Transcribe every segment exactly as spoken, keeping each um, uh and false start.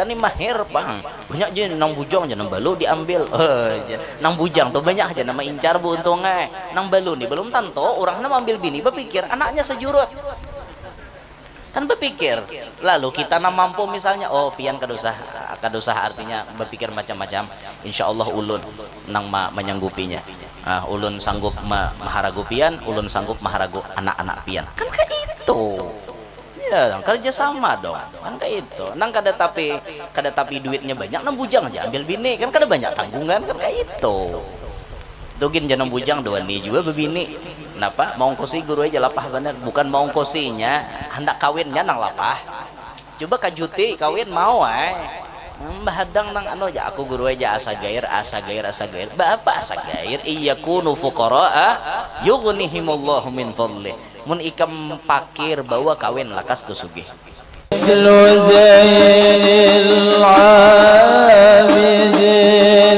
Kita ni mahir pang. Banyak je nang bujang je nang balu diambil. Oh, je. Nang bujang tu banyak aja nama incar bu untungnya. Nang balu ni belum tentu orang nama ambil bini berpikir anaknya sejurut. Kan berpikir. Lalu kita nang mampu misalnya, oh pian kada usah, kada usah artinya berpikir macam-macam. Insya Allah ulun nang ma menyanggupinya. Ah, ulun sanggup ma maharagu pian, ulun sanggup maharagu anak-anak pian. Kan kayak itu. Ya, kerja sama dong. Kan kayak itu. Nang kada tapi kada tapi duitnya banyak, nang bujang aja ambil bini. Kan kada banyak tanggungan kan kayak itu. Tugin jangan bujang dua ni juga bebini. Napa? Maungkosi guru aja lapah bener. Bukan maungkosinya, hendak kawinnya nang lapah. Coba kajuti kawin mau ay. Bahadang nang anu aja aku guru aja asa gair asa gair asa gair. Bapak asa gair iya kunu fuqaraa yughnihimullahu min fadlih. Mun ikam pakir bawa kawin lakas tu sugih. مثل زين العابدين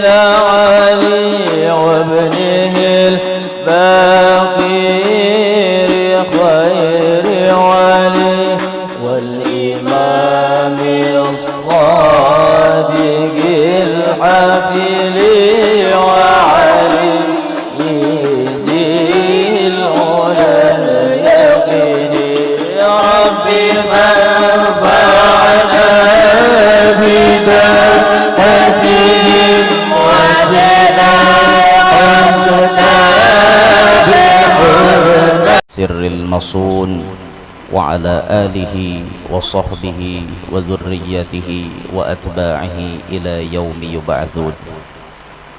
علي وابنه الباقر خير علي والإمام الصادق الحافل وعلي ذي العلا اليقين. يا رب فارفعنا بدرجتهم وزدنا حسنا بحرمة سر المصون وعلى آله وصحبه وذريته وأتباعه إلى يوم يبعثون.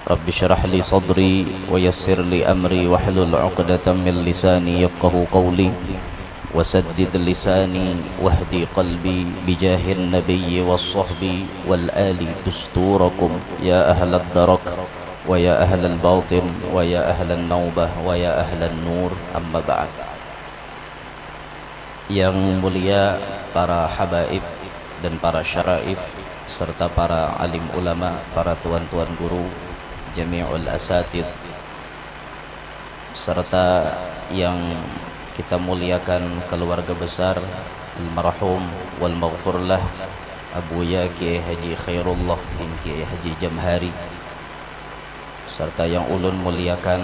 رب اشرح لي صدري ويسر لي أمري واحلل عقدة من لساني يفقه قولي وسدد لساني واهد قلبي بجاه النبي والصحب والآل دستوركم يا أهل الدرك ويا أهل الباطن ويا أهل النوبة ويا أهل النور أما بعد. Yang mulia para habaib dan para syaraif serta para alim ulama, para tuan-tuan guru, jami'ul asatid, serta yang kita muliakan keluarga besar almarhum wal maghfurlah Abuya Kiai Haji Khairullah bin Kiai Haji Jamhari, serta yang ulun muliakan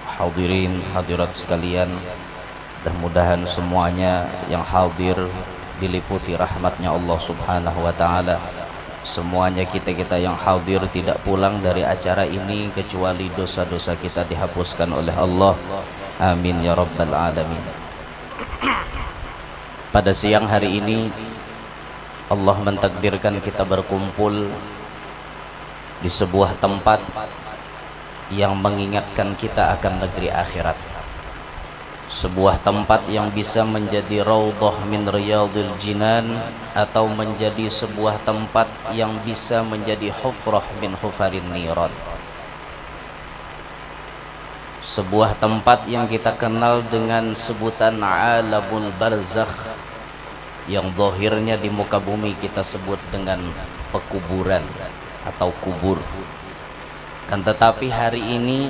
hadirin hadirat sekalian. Mudah-mudahan semuanya yang hadir diliputi rahmatnya Allah Subhanahu wa Ta'ala. Semuanya kita-kita yang hadir tidak pulang dari acara ini kecuali dosa-dosa kita dihapuskan oleh Allah. Amin ya rabbal alamin. Pada siang hari ini Allah mentakdirkan kita berkumpul di sebuah tempat yang mengingatkan kita akan negeri akhirat. Sebuah tempat yang bisa menjadi raudhah min riyadil jinan atau menjadi sebuah tempat yang bisa menjadi hufrah min hufarin niran. Sebuah tempat yang kita kenal dengan sebutan alamul barzakh, yang zahirnya di muka bumi kita sebut dengan pekuburan atau kubur. Kan tetapi hari ini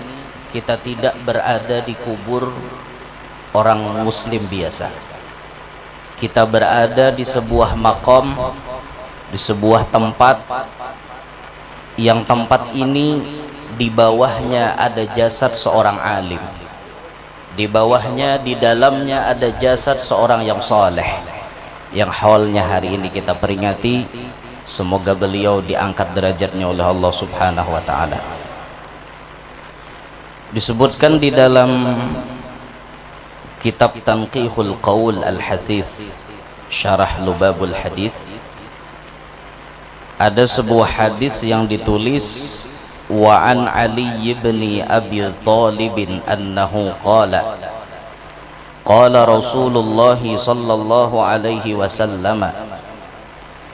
kita tidak berada di kubur orang muslim biasa. Kita berada di sebuah makom, di sebuah tempat yang tempat ini di bawahnya ada jasad seorang alim. Di bawahnya, di dalamnya ada jasad seorang yang saleh yang haulnya hari ini kita peringati. Semoga beliau diangkat derajatnya oleh Allah Subhanahu wa Ta'ala. Disebutkan di dalam kitab Tanqihul Qaul Al-Hasith, Syarah Lubabul Hadith, ada sebuah hadis yang ditulis, wa an Ali ibni Abi Talibin annahu qala, qala Rasulullah sallallahu alaihi wasallam,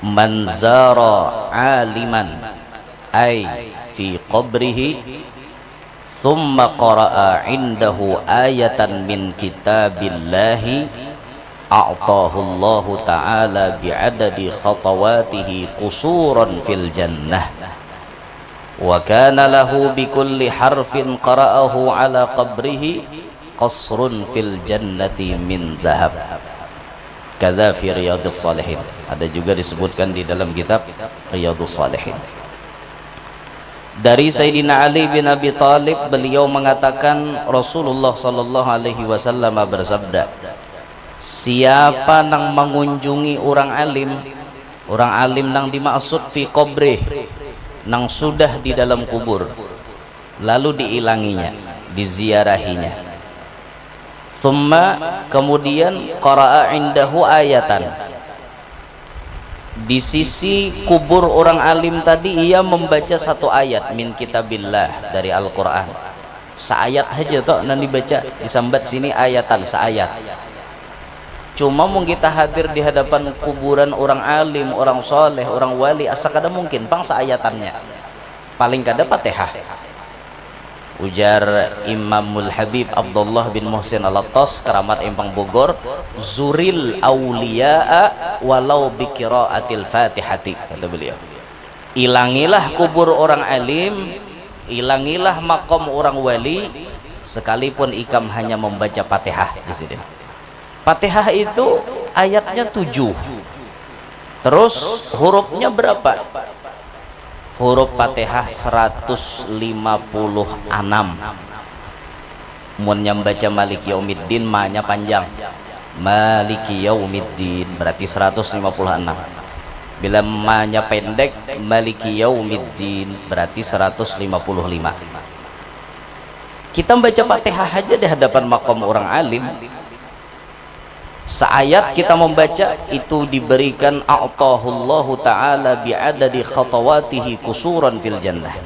man zara aliman ay fi qabrihi summa qara'a indahu ayatan min kitabillahi a'tahullahu ta'ala bi'adadi khatawatihi qusuran fil jannah wa kana lahu bikulli harfin qara'ahu ala qabrihi qasrun fil jannati min dhahab. Kada fi Riyadhis Shalihin. Ada juga disebutkan di dalam kitab Riyadhus Shalihin. Dari Sayyidina Ali bin Abi Thalib, beliau mengatakan, Rasulullah sallallahu alaihi wasallam bersabda, siapa nang mengunjungi orang alim, orang alim nang dimaksud fi qabrih, nang sudah di dalam kubur, lalu diilanginya, diziarahinya. Thumma, kemudian, qara'a indahu ayatan. Di sisi kubur orang alim tadi, ia membaca satu ayat min kitabillah, dari Al-Quran. Saayat haja toh nan dibaca, disambat sini ayatan, saayat. Cuma mun kita hadir di hadapan kuburan orang alim, orang soleh, orang wali, asa kada mungkin pang saayatannya. Paling kada Fatihah. Ujar Imamul Habib Abdullah bin Muhsin Al-Attas, keramat Empang Bogor, zuril auliya'a walau bikiraatil fatihati, kata beliau. Ilangilah kubur orang alim, ilangilah makom orang wali, sekalipun ikam hanya membaca Fatihah di sini. Fatihah itu ayatnya tujuh. Terus hurufnya berapa? Huruf Fatihah seratus lima puluh anam. Mun nyambaca Maliki Yaumiddin, manya panjang. Maliki Yaumiddin, berarti seratus lima puluh anam. Bila manya pendek, Maliki Yaumiddin, berarti seratus lima puluh lima. Kita baca Fatihah aja di hadapan makom orang alim. Saayat kita membaca itu diberikan a'tahullahu ta'ala bi'adadi khatawatihi kusuran fil jannah.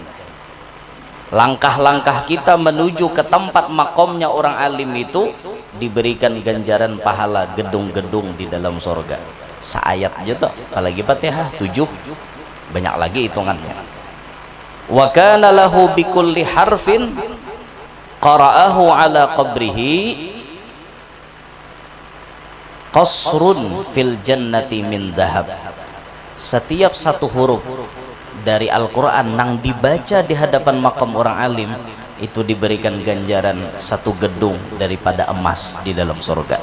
Langkah-langkah kita menuju ke tempat makomnya orang alim itu diberikan ganjaran pahala gedung-gedung di dalam sorga. Saayat aja tuh, apalagi Fatihah tujuh, banyak lagi hitungannya. Wa kana lahu bikulli harfin qara'ahu ala qabrihi qasrun fil jannati min dahab. Setiap satu huruf dari Al-Quran nang dibaca di hadapan makam orang alim, itu diberikan ganjaran satu gedung daripada emas di dalam surga.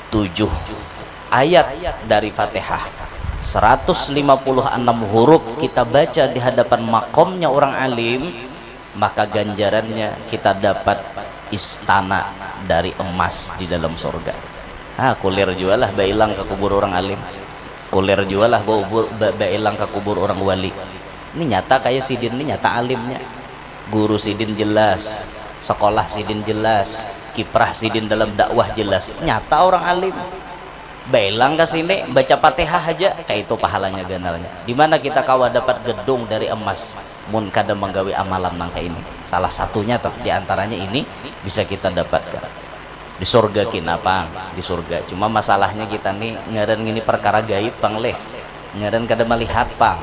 Tujuh ayat dari Fatihah, seratus lima puluh enam huruf kita baca di hadapan makomnya orang alim, maka ganjarannya kita dapat istana dari emas di dalam surga. Ah, kulir jualah bailang ke kubur orang alim. Kulir jualah baubur, ba, bailang ke kubur orang wali. Ini nyata kaya sidin, ini nyata alimnya. Guru sidin jelas, sekolah sidin jelas, kiprah sidin dalam dakwah jelas. Nyata orang alim. Bailang ke sini, baca Fatihah aja, kayak itu pahalanya ganalnya. Di mana kita kawa dapat gedung dari emas, mun kada menggawi amalan nang kayak ini? Salah satunya toh, di antaranya ini bisa kita dapatkan. Di surga kina pang, di surga. Cuma masalahnya kita nih ngaran ngini perkara gaib pang leh. Ngaran kada melihat pang.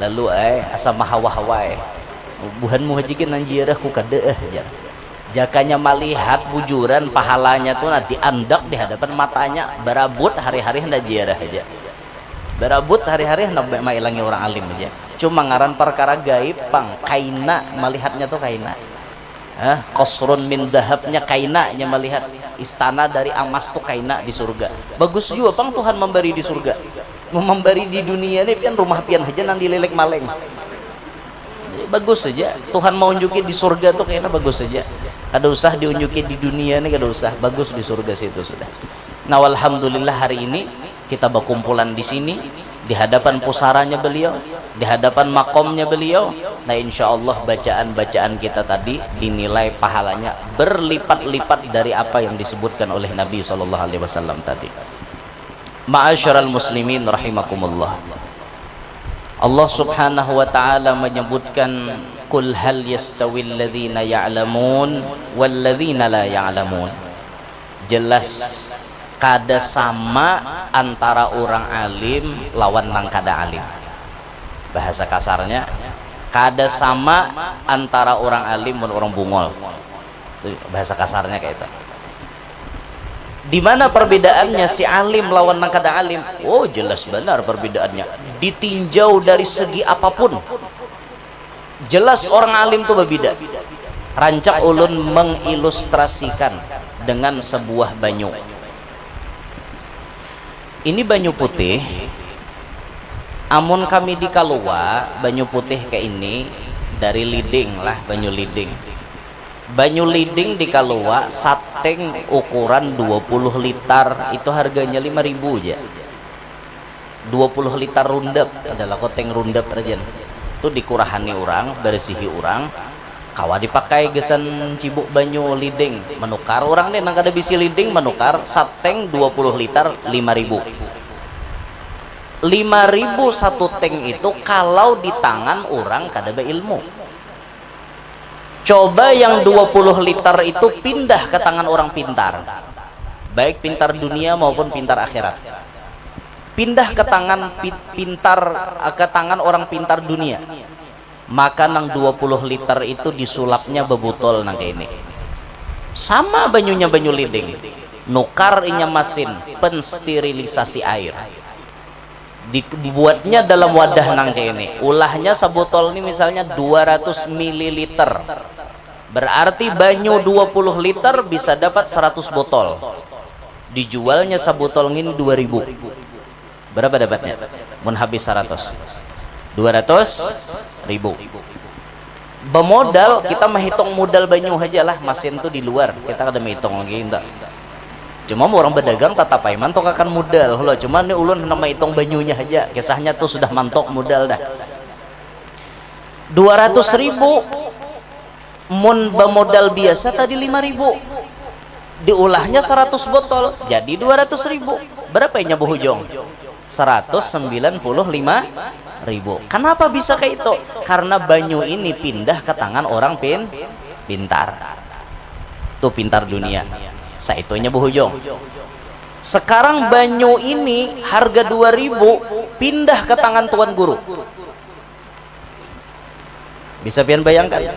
Lalu eh, asa mahawa-hawa eh. Buhan muhajikin nang jiarah ku kada eh, jar. Jakanya malihat bujuran pahalanya tu nah diandak di hadapan matanya, barabut hari-hari handak jiarah haja. Barabut hari-hari handak mailangi urang alim haja. Cuma ngaran parkara gaib pang, kaina malihatnya tu kaina. Hah, qasrun min dahabnya kaina nya malihat. Istana dari amas tu kaina di surga. Bagus jua pang Tuhan mambari di surga. Mun mambari di dunia ni pian rumah pian haja nang dililik maling. Bagus saja. Tuhan maunjuki di surga tu kena bagus saja. Kada usah diunjuki di dunia ni, kada usah. Bagus di surga situ sudah. Nah, alhamdulillah hari ini kita bakumpulan di sini di hadapan pusaranya beliau, di hadapan makomnya beliau. Nah, insya Allah bacaan-bacaan kita tadi dinilai pahalanya berlipat-lipat dari apa yang disebutkan oleh Nabi sallallahu alaihi wasallam tadi. Ma'asyiral muslimin rahimakumullah. Allah Subhanahu wa taala menyebutkan, "Qul hal yastawil ladzina ya'lamun wal ladzina la ya'lamun." Jelas kada sama antara orang alim lawan nang kada alim. Bahasa kasarnya, kada sama antara orang alim dan orang bungol. Itu bahasa kasarnya kayak itu. Di mana perbedaannya si alim lawan nang kada alim? Oh, jelas benar perbedaannya. Ditinjau dari segi apapun. Jelas orang alim tu berbeda. Rancak ulun mengilustrasikan dengan sebuah banyu. Ini banyu putih. Amun kami di Kalua, banyu putih kayak ini dari Liding lah, banyu Liding. Banyu Liding di Kalua, sateng ukuran dua puluh liter, itu harganya lima ribu aja. Dua puluh liter rundap, adalah koteng rundap rajan. Itu dikurahani orang, bersihi orang, kawa dipakai gasan cibuk banyu Liding. Menukar orang nih, nang kada bisi Liding, menukar sateng dua puluh liter lima ribu. Lima ribu satu teng itu kalau di tangan orang kada beilmu. Coba yang dua puluh liter itu pindah ke tangan orang pintar, baik pintar dunia maupun pintar akhirat. Pindah ke tangan pi-, pintar, ke tangan orang pintar dunia, maka nang dua puluh liter itu disulapnya bebotol nang kayak ini. Sama banyunya banyu Liding, nukar inya masin pensterilisasi air. Dibuatnya dalam wadah nang kayak ini. Ulahnya sabotol ini misalnya dua ratus mililiter. Berarti banyu dua puluh liter bisa dapat seratus botol. Dijualnya sabotol ngini dua ribu. Berapa dapatnya? Mun habis seratus. Dua ratus ribu. Bemodal, kita menghitung modal banyu aja lah, masin tuh di luar. Kita kada menghitung lagi, entah. Cuma orang berdagang tetap ai mantok akan modal, lo. Cuma ini ulun nama hitung banyunya aja. Kisahnya tuh sudah mantok modal dah. Dua ratus ribu, mun bemodal biasa tadi lima ribu. Diulahnya seratus botol, jadi dua ratus ribu. Berapa inya berujung? Seratus sembilan puluh lima ribu. Kenapa bisa kayak itu? Karena banyu ini pindah ke tangan orang pin-, pintar. Tuh pintar dunia. Saitunya berujung. Sekarang banyu ini harga dua ribu pindah ke tangan tuan guru. Bisa pian bayangkan.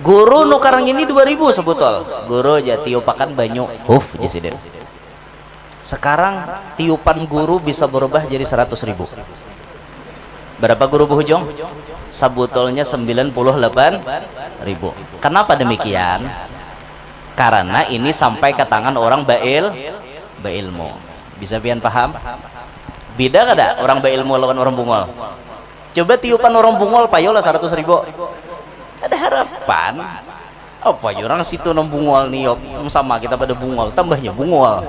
Guru nukar ngini dua ribu sebotol. Guru aja tiupakan banyu. Huf, aja sidin. Sekarang tiupan guru bisa berubah jadi seratus ribu. Berapa guru berujung? Sabotolnya sembilan puluh delapan ribu. Kenapa demikian? Karena ini sampai ke tangan orang bail, beilmu. Bisa pian paham? Beda kada orang beilmu lawan orang bungol? Coba tiupan orang bungol, payolah seratus ribu. Ada harapan. Apa ya orang situ nang bungol nih, yok? Sama kita pada bungol, tambahnya bungol.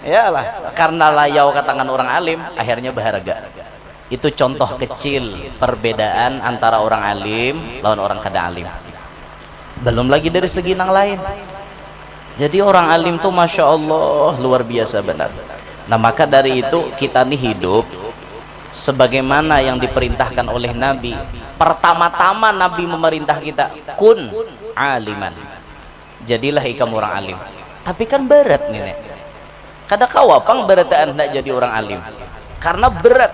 Yalah, karena layau ke tangan orang alim, akhirnya berharga. Itu contoh kecil perbedaan antara orang alim lawan orang kada alim. Belum lagi dari segi nang lain. Jadi orang alim tuh masya Allah luar biasa benar. Nah, maka dari itu kita nih hidup sebagaimana yang diperintahkan oleh Nabi. Pertama-tama Nabi memerintah kita, kun aliman. Jadilah ikam orang alim. Tapi kan berat nih, Nek. Kada kawa pang berataan hendak jadi orang alim. Karena berat.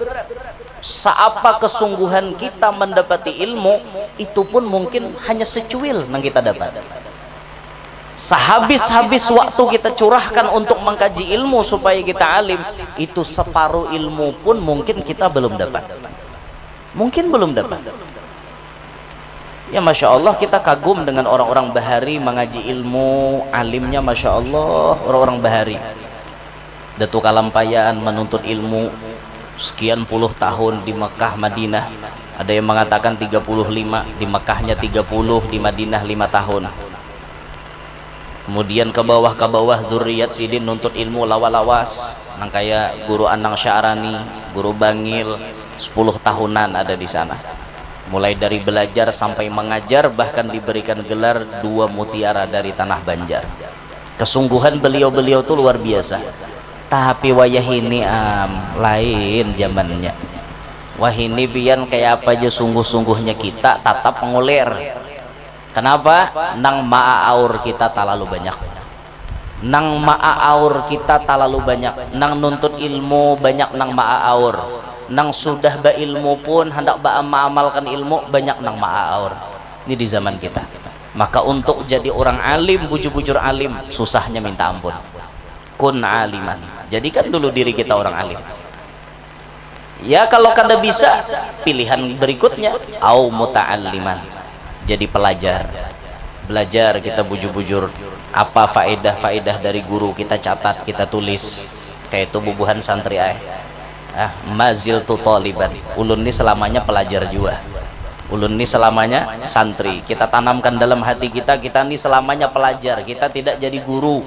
Seapa kesungguhan kita mendapati ilmu, itu pun mungkin hanya secuil yang kita dapat. Sehabis-habis waktu kita curahkan untuk mengkaji ilmu supaya kita alim, itu separuh ilmu pun mungkin kita belum dapat. Mungkin belum dapat. Ya, masya Allah, kita kagum dengan orang-orang bahari mengaji ilmu, alimnya, masya Allah, orang-orang bahari. Datu Kalampayan menuntut ilmu sekian puluh tahun di Mekah, Madinah. Ada yang mengatakan tiga puluh lima, di Mekahnya tiga puluh, di Madinah lima tahun. Kemudian ke bawah, ke bawah, zuriat sidin nuntut ilmu lawas-lawas, nang kaya Guru Anang Sya'rani, Guru Bangil, sepuluh tahunan ada di sana. Mulai dari belajar sampai mengajar, bahkan diberikan gelar dua mutiara dari tanah Banjar. Kesungguhan beliau-beliau tuh luar biasa. Tapi wayah ini, am, lain zamannya. Wah, ini pian kayak apa aja sungguh-sungguhnya kita tatap mengulir. Kenapa? Nang maaaur kita talalu banyak. Nang maaaur kita talalu banyak. Nang nuntut ilmu banyak nang maaaur. Nang sudah beilmu pun hendak ba-, maamalkan ilmu banyak nang maaaur. Ini di zaman kita. Maka untuk jadi orang alim, bujur-bujur alim, susahnya minta ampun. Kun aliman. Jadikan dulu diri kita orang alim. Ya, kalau kada bisa, pilihan berikutnya, au muta'alliman. Jadi pelajar. Belajar kita bujur-bujur. Apa faedah-faedah dari guru kita catat, kita tulis. Kaitu bubuhan santri ai. Ah, mazil tu taliban. Ulun ni selamanya pelajar jua. Ulun ni selamanya santri. Kita tanamkan dalam hati kita, kita ni selamanya pelajar. Kita tidak jadi guru.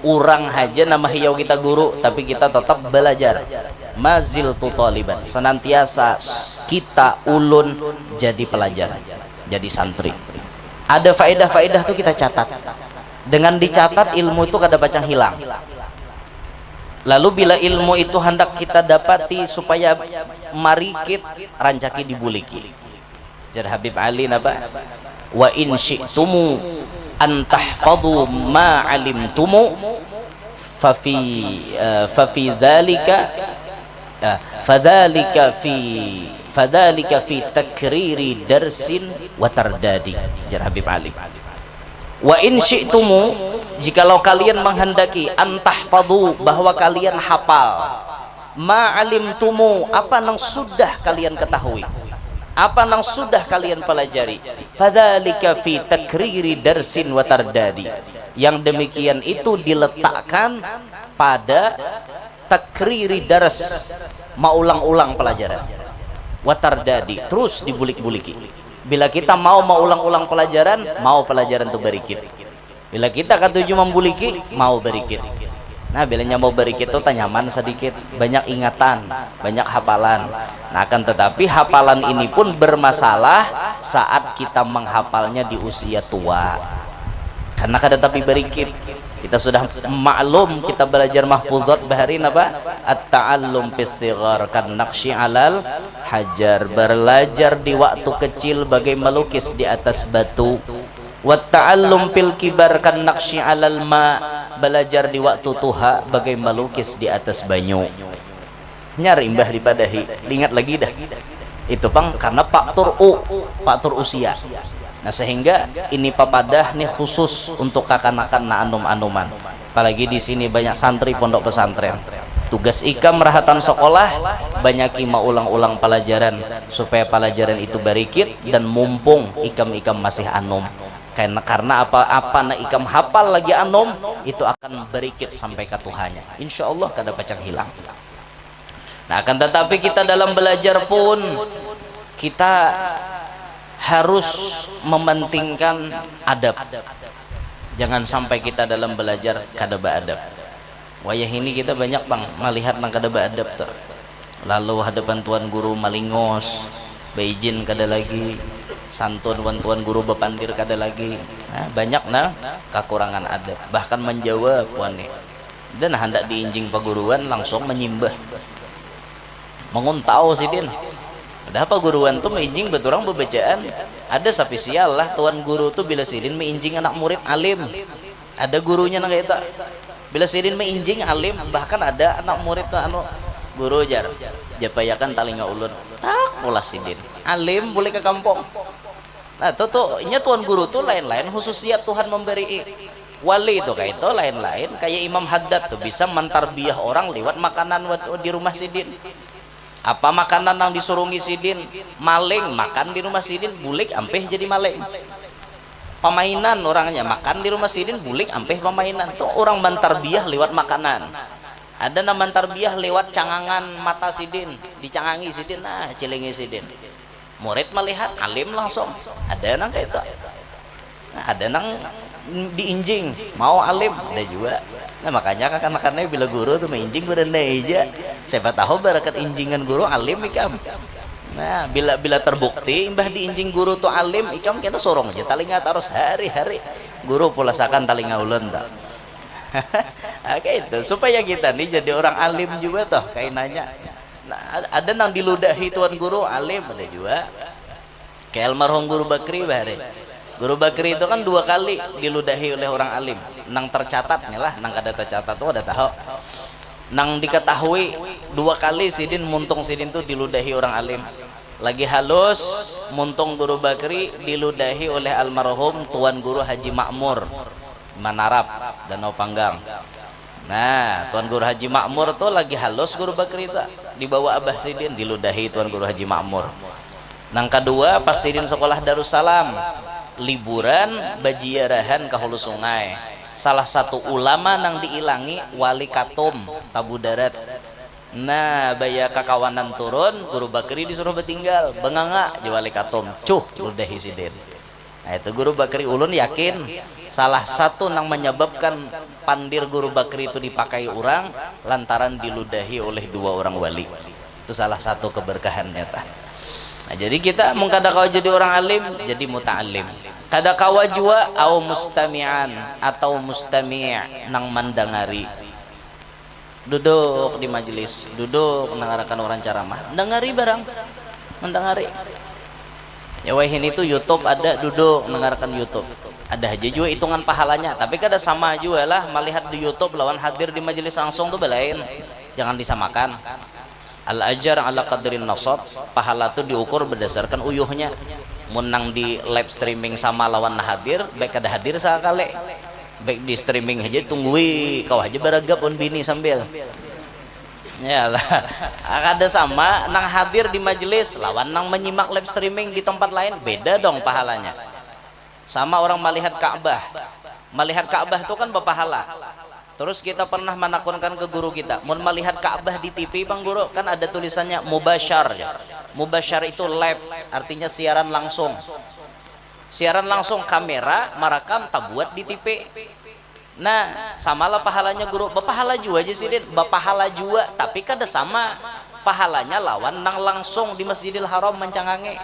Urang haja nama hiau kita guru, tapi kita tetap belajar. Mazil tu taliban. Senantiasa kita, ulun, jadi pelajar, jadi santri. Ada faedah-faedah tu kita catat. Dengan dicatat, ilmu itu kada pacang hilang. Lalu bila ilmu itu handak kita dapati supaya marikit, rancaki dibuliki. Jar Habib Ali napa? Wa in syi'tumu an tahfadhu ma alimtumu fa fi, eh, fa fi dzalika, eh, fadzalika fi, fadzalika fi takriri darsin wa tardadi. Jar Habib Ali. Wa in syi'tumu, jikalau kalian menghendaki, an tahfadhu, bahwa kalian hafal, ma alimtumu, apa nang sudah kalian ketahui, apa nang sudah kalian pelajari, fadzalika fi takriri darsin wa tardadi. Yang demikian itu diletakkan pada takriri dars, maulang-ulang pelajaran. Wa tardadi, terus dibulik-buliki. Bila kita mau maulang-ulang pelajaran, mau pelajaran tu barikit. Bila kita katuju mambuliki, mau barikit. Nah, bilanya mau barikit tu tanyaman sedikit, banyak ingatan, banyak hafalan. Nah, akan tetapi hafalan ini pun bermasalah saat kita menghafalnya di usia tua. Karena kada tapi barikit. Kita sudah maklum, kita belajar mahfuzat bahari napa? At-ta'allum fis sighar kan naqsyi alal hajar. Belajar di waktu kecil bagai melukis di atas batu. Wat ta'allum fil kibar kan naqsyi alal ma. Belajar di waktu tuha bagai melukis di atas banyu. Nyar imbah dipadahi, ingat lagi dah. Itu pang karena faktor u, faktor usia. Nah, sehingga ini papadah nih khusus untuk kakanakan na anum-anuman. Apalagi di sini banyak santri pondok pesantren. Tugas ikam rahatan sekolah, banyaki maulang-ulang pelajaran supaya pelajaran itu barikit dan mumpung ikam-ikam masih anum. Karena, karena apa, apa na ikam hafal lagi anum, itu akan barikit sampai ke tuhanya. Insya Allah kada pacang hilang. Nah, akan tetapi kita dalam belajar pun kita harus mementingkan adab. Jangan sampai kita dalam belajar kada beadab. Wayah ini kita banyak pang melihat nang kada beadab tuh. Lalu hadapan tuan guru malingos, beizin kada lagi, santun wan tuan guru bepandir kada lagi. Nah, banyak nah kekurangan adab, bahkan menjawab wani. Dan handak diinjing paguruan langsung menyimbah. Menguntau sidin. Ada apa guruan tu mainjing baturang bebacaan. Ada sapisial lah tuan guru tu bila sidin mainjing anak murid alim. Ada gurunya nang kaya itu. Bila sidin mainjing alim, bahkan ada anak murid tu anu, guru jar, japayakan talinga ulun. Tak pulas sidin. Alim boleh ke kampung. Nah, tu tu inya tuan guru tu lain-lain khususiat Tuhan memberi. Wali tu kayak itu lain-lain kayak Imam Haddad tu bisa mentarbiah orang lewat makanan di rumah sidin. Apa makanan yang disurungi sidin? Maling makan di rumah sidin, bulik ampih jadi maling. Pamainan orangnya makan di rumah sidin, bulik ampih pamainan. Tu orang mentarbiah lewat makanan. Ada nang mentarbiah lewat cangangan mata sidin, dicangangi sidin, nah cilingi sidin. Murid melihat alim langsung, ada nang kayak itu. Nah, ada nang diinjing, mau alim, ada juga. Nah, makanya kakanakannya bila guru tuh mainjing berendai aja. Siapa tahu barakat injingan guru alim ikam. Nah, bila bila terbukti imbah diinjing guru tuh alim, ikam kita sorong aja talinga terus hari-hari. Guru pulasakan talinga ulun tuh. Oke itu supaya kita nih jadi orang alim juga toh kainanya. Nah, ada nang diludahi tuan guru alim ada juga. Kayak almarhum Guru Bakri bahari. Guru Bakri itu kan dua kali diludahi oleh orang alim. Nang tercatat nih lah, nang kada tercatat tuh ada tahu. Nang diketahui dua kali sidin muntung sidin tuh diludahi orang alim. Lagi halus muntung Guru Bakri diludahi oleh almarhum Tuan Guru Haji Makmur Manarap Danau Panggang. Nah, Tuan Guru Haji Makmur tuh lagi halus Guru Bakri tuh dibawa abah sidin diludahi Tuan Guru Haji Makmur. Nang kedua pas sidin sekolah Darussalam liburan bajiarahan ke hulu sungai. Salah satu ulama nang diilangi Wali Katum, Tabu Darat. Nah, baya kakawanan turun, Guru Bakri disuruh batinggal, banganga ja Wali Katum, cuh, ludahi sidin. Nah, itu Guru Bakri, ulun yakin salah satu nang manyababkan pandir Guru Bakri itu dipakai urang lantaran diludahi oleh dua orang wali. Itu salah satu keberkahannya tah. Nah, jadi kita mun kada kawa jadi orang alim, jadi muta'alim. Kada kawa jua au mustami'an atau mustami' nang mandangari. Duduk di majelis, duduk mendangarakan orang ceramah, dangari barang, mendangari. Ya wahini tu YouTube ada, duduk mendangarakan YouTube. Ada aja jua hitungan pahalanya, tapi kada sama jua lah melihat di YouTube lawan hadir di majelis langsung tu balain. Jangan disamakan. Al ajar ala qadrin nasab, pahala tu diukur berdasarkan uyuhnya. Mun nang di live streaming sama lawan hadir, baik kada hadir sakali. Baik di streaming aja, tunggui, kau aja baragap wan bini sambil. Ya lah, kada sama nang hadir di majelis lawan nang menyimak live streaming di tempat lain, beda dong pahalanya. Sama orang melihat Ka'bah. Melihat Ka'bah tu kan berpahala. Terus kita pernah menakunkan ke guru kita, mun melihat Ka'bah di T V, Bang Guru, kan ada tulisannya mubasyar. Mubasyar itu live, artinya siaran langsung. Siaran langsung, kamera merekam, tabuat di T V. Nah, samalah pahalanya guru, bapahala jua aja sidin, bapahala jua, tapi kada sama pahalanya lawan nang langsung di Masjidil Haram mancangangi.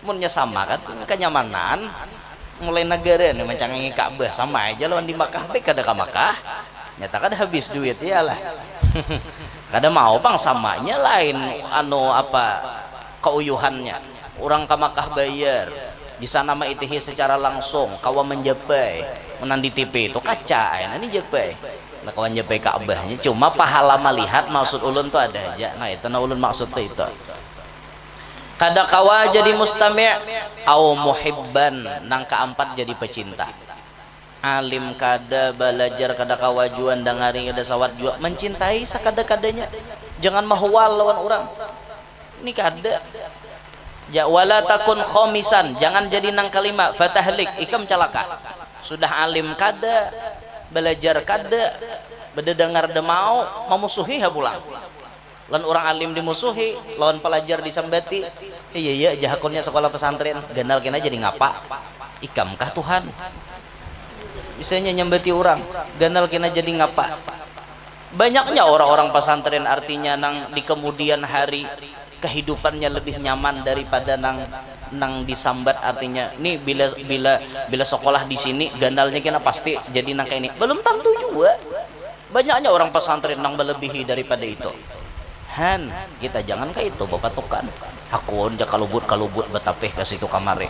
Munnya sama kan, kenyamanan mulai negara nih mancangangi Ka'bah, sama aja lawan di Makkah, baik kada ke Makkah, nyata kada habis duit ya lah. Kada mau pang samanya lain anu apa keuyuhannya. Orang ke Makkah bayar, di sana maitihi secara langsung, kawa menjapai. Menan di T V itu kaca, aina ni japai. Nah, kawan japai Ka'bahnya, cuma pahala melihat maksud ulun tuh ada aja. Nah, itu nah ulun maksud tuh itu. Kada kawa jadi mustami' au muhibban, nang kaampat jadi pecinta. Alim kada, balajar kada kawa jua, dangari kada sawat jua, mencintai sakada-kadanya. Jangan mahual lawan orang. Ini kada. Ja, wala takun khomisan, jangan jadi nang kalima, fatahlik, ikam calaka. Sudah alim kada, balajar kada, bededengar demau, mamusuhi ha pulang. Lawan urang alim dimusuhi, lawan palajar disambati. Iya, iya, ja hakunnya sekolah pesantren, ganal kena jadi ngapa? Ikam kah Tuhan? Bisanya nyambati urang, ganal kena jadi ngapa? Banyaknya orang-orang pesantren artinya nang di kemudian hari kehidupannya lebih nyaman daripada nang nang disambat, artinya ni bila bila bila sekolah di sini ganalnya kena pasti jadi nang kayak ini, belum tentu juga. Banyaknya orang pesantren nang melebihi daripada itu. Han, kita jangan kayak itu bapatukan. Hakun ja kalubut-kalubut batapih ke situ kamari.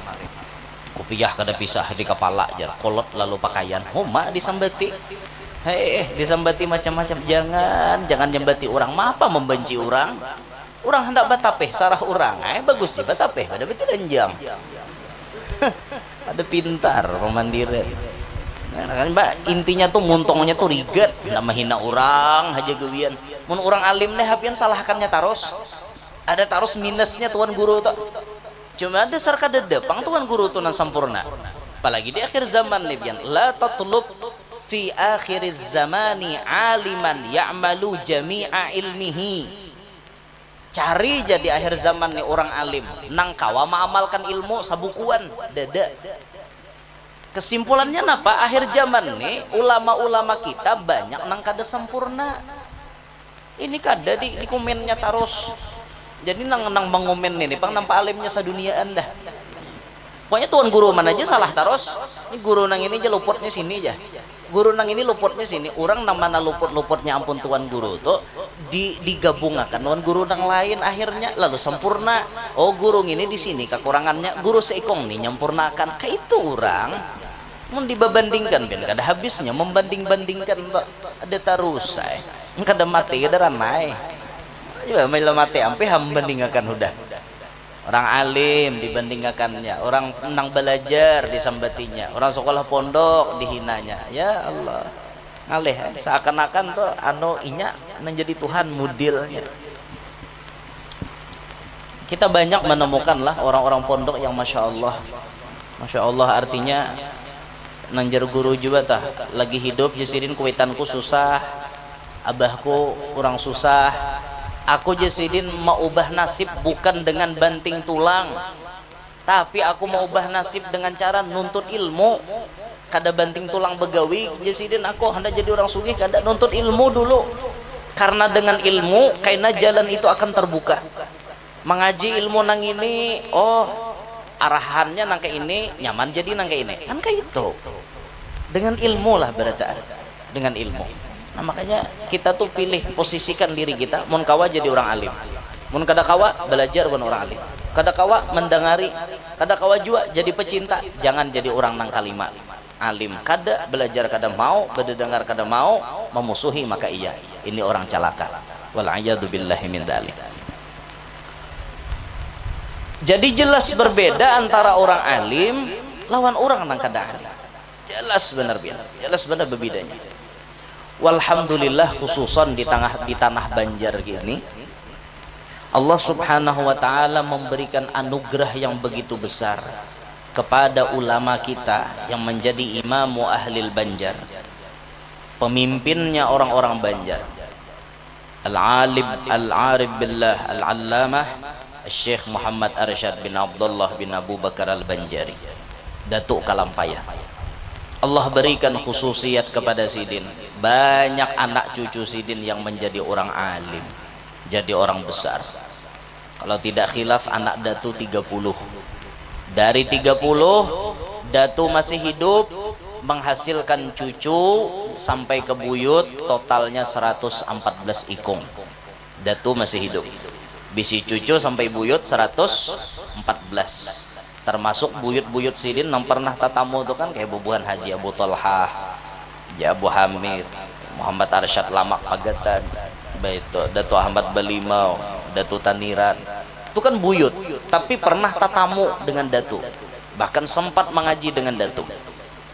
Kupiah kada pisah di kepala jar, kolot lalu pakaian. Huma disambati. Hei, disambati macam-macam. Jangan, jangan nyambati orang. Mapa membenci orang? Orang hendak batapih, sarah orang. Eh, bagus sih batapih pada betilanjang. Ada pintar pamandiran. Nah, kan, Mbak, intinya tuh muntongnya tuh rigat, nak mahina orang aja gawian. Mun orang alim nih hapian salahkannya taros. Ada taros minusnya tuan guru tuh. Cuma dasar kada dapang tuan guru tuh nang sempurna. Apalagi di akhir zaman nih pian. La tatlub fi akhiriz zamani aliman ya'malu jami'a ilmihi. Cari jadi akhir zaman nih orang alim nang kawa maamalkan ilmu sabukuan, dada. Kesimpulannya napa? Akhir zaman nih ulama-ulama kita banyak nang kada sempurna. Ini kada di, di komennya tarus. Jadi nang nang mengomen ini pang nampak alimnya saduniaan dah. Pokoknya tuan guru mana aja salah tarus. Ini guru nang ini aja luputnya sini aja. Guru nang ini luputnya sini. Orang nang mana luput-luputnya ampun tuan guru tuh di digabungakan lawan guru nang lain akhirnya lalu sempurna. Oh guru ini di sini kekurangannya, guru seikong nih nyempurnakan. Kayak itu orang. Mun dibabandingkan pian kada habisnya membanding-bandingkan tuh. Ada tarus ay. Kada mati kada ranai. Coba mila mati ampih ham bandingakan hudah. Orang alim dibandingakannya, orang nang belajar disambatinya, orang sekolah pondok dihinanya. Ya Allah. Ngalih ay. Seakan-akan tuh anu inya nang jadi Tuhan mudilnya. Kita banyak menemukan lah orang-orang pondok yang masya Allah, masya Allah artinya Nang jar guru jua tah, lagi hidup jar sidin kuitanku susah, abahku urang susah. Aku jar sidin maubah nasib bukan dengan banting tulang, tapi aku maubah nasib dengan cara nuntut ilmu. Kada banting tulang bagawi jar sidin, aku handak jadi urang sugih kada, nuntut ilmu dulu. Karena dengan ilmu kaina jalan itu akan terbuka. Mangaji ilmu nang ini, oh, arahannya nang kaini, nyaman jadi nang kaini. Kan kaitu. Dengan ilmu lah barataan. Dengan ilmu. Nah, makanya kita tuh pilih, posisikan diri kita, mun kawa jadi orang alim. Mun kada kawa, belajar wan orang alim. Kada kawa, mendengari. Kada kawa jua jadi pecinta, jangan jadi orang nang kalima. Alim kada, belajar kada mau, bededengar kada mau, memusuhi maka iya. Ini orang calaka. Wal iyadzu billahi min dzalik. Jadi jelas berbeda antara orang alim lawan orang nang kada alim. Jelas benar biasa. Jelas benar bebedanya. Walhamdulillah, khususan di tengah, di tanah Banjar gini, Allah Subhanahu wa Ta'ala memberikan anugerah yang begitu besar kepada ulama kita yang menjadi imamu ahlil Banjar, pemimpinnya orang-orang Banjar, Al-Alim Al-Arif Billah Al-Allamah Syekh Muhammad Arsyad bin Abdullah bin Abu Bakar Al-Banjari, Datuk Kalampaya. Allah berikan khususiat kepada sidin, banyak anak cucu sidin yang menjadi orang alim, jadi orang besar. Kalau tidak khilaf, anak datu tiga puluh. Dari tiga puluh, datu masih hidup, menghasilkan cucu sampai ke buyut, totalnya seratus empat belas ikung. Datu masih hidup. Bisi cucu sampai buyut seratus empat belas. Termasuk buyut-buyut sidin nang pernah tatamu tu kan, kayak bubuhan Haji Abu Tolhah, Haji Abu Hamid, Muhammad Arsyad Lamak Pagatan, baitu, Datu Ahmad Balimau, Datu Taniran. Itu kan buyut, tapi pernah tatamu dengan datu. Bahkan sempat mengaji dengan datu.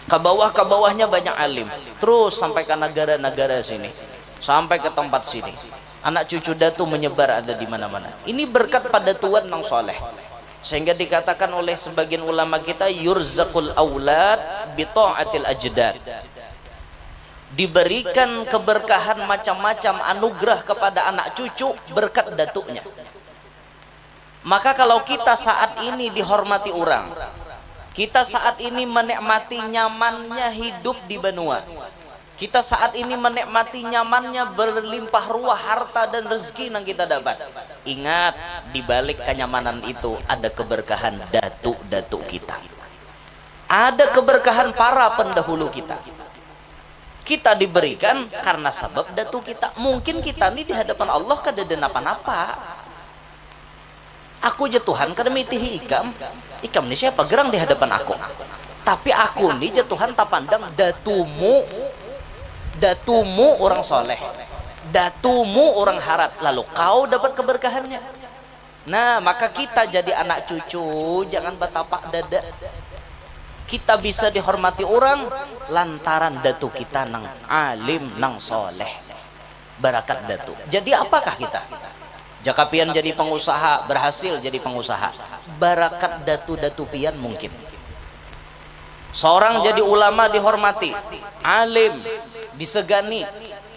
Ke bawah, ke bawahnya banyak alim. Terus sampai ke negara-negara sini. Sampai ke tempat sini. Anak cucu datu menyebar ada di mana-mana. Ini berkat pada tuan nang soleh. Sehingga dikatakan oleh sebagian ulama kita, yurzakul aulad bita'atil ajdad. Diberikan keberkahan macam-macam anugerah kepada anak cucu berkat datuknya. Maka kalau kita saat ini dihormati orang, kita saat ini menikmati nyamannya hidup di banua, kita saat ini menikmati nyamannya berlimpah ruah harta dan rezeki yang kita dapat. Ingat, di balik kenyamanan itu ada keberkahan datuk-datuk kita. Ada keberkahan para pendahulu kita. Kita diberikan karena sebab datu kita. Mungkin kita ni di hadapan Allah kada ada napa-napa. Aku ja Tuhan kada mitihi ikam. Ikam ni siapa gerang di hadapan aku? Tapi aku ni ja Tuhan tapandang datumu, datumu orang soleh, datumu orang harat, lalu kau dapat keberkahannya. Nah, maka kita jadi anak cucu, jangan batapak dada. Kita bisa dihormati orang lantaran datu kita nang alim, nang soleh. Barakat datu. Jadi apakah kita? Jaka pian jadi pengusaha, berhasil jadi pengusaha. Barakat datu-datu pian mungkin. Seorang jadi ulama dihormati, alim, disegani.